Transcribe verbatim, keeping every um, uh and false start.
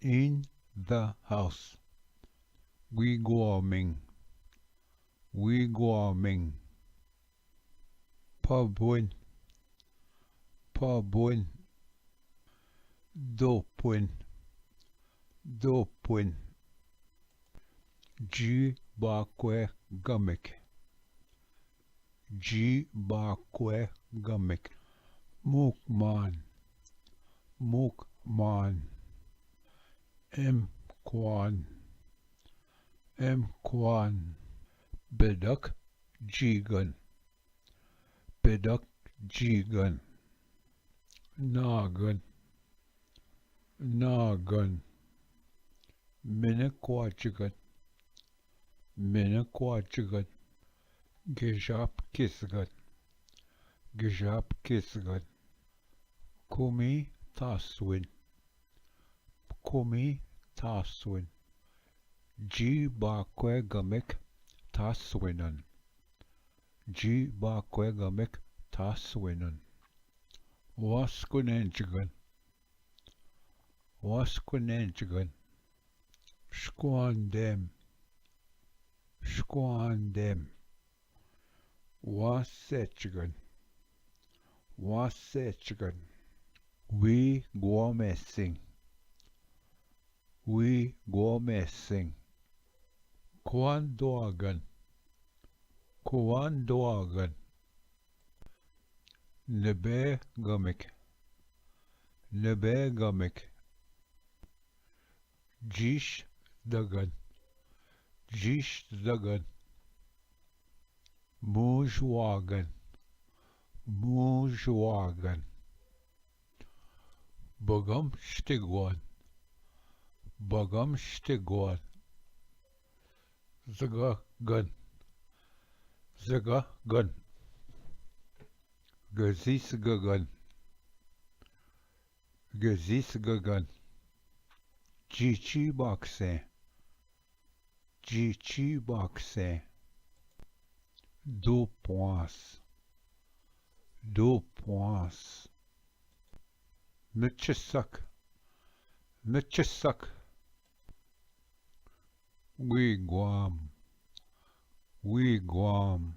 In the house. Wigwaming. Wigwaming. Pabwin. Pabwin. Dopwin. Dopwin. Ji bakwe gamik. Ji bakwe gamik. Mukman. Mukman. Em kwan. Em kwan. Bedak jigan. Bedak jigan. Nagan. Nagan. Mene kwachigan. Mene kwachigan. Gejap kisgan. Gejap kisgan. Kumi taswin. Kumi taswin. Ji bakwe gamik taswinan. Ji bakwe gamik taswinan. Waskunenchigan. Waskunenchigan. Shkwandem. Shkwandem. Wasechigan. Wasechigan. Wi gwamesing. Wi gwamesing. Kwan dwagan. Kwan dwagan. Nebe gamik. Nebe gamik. Jish dagan. Jish dagan. Mujwagan. Mujwagan. Bagam shtigwan. Bagam shtigwan. Zagagan. Zagagan. Gazis gagan. Gazis gagan. Jichi bakse. Jichi bakse. Dupwans. Dupwans. Michisak. Michisak. Wigwam. Wigwam.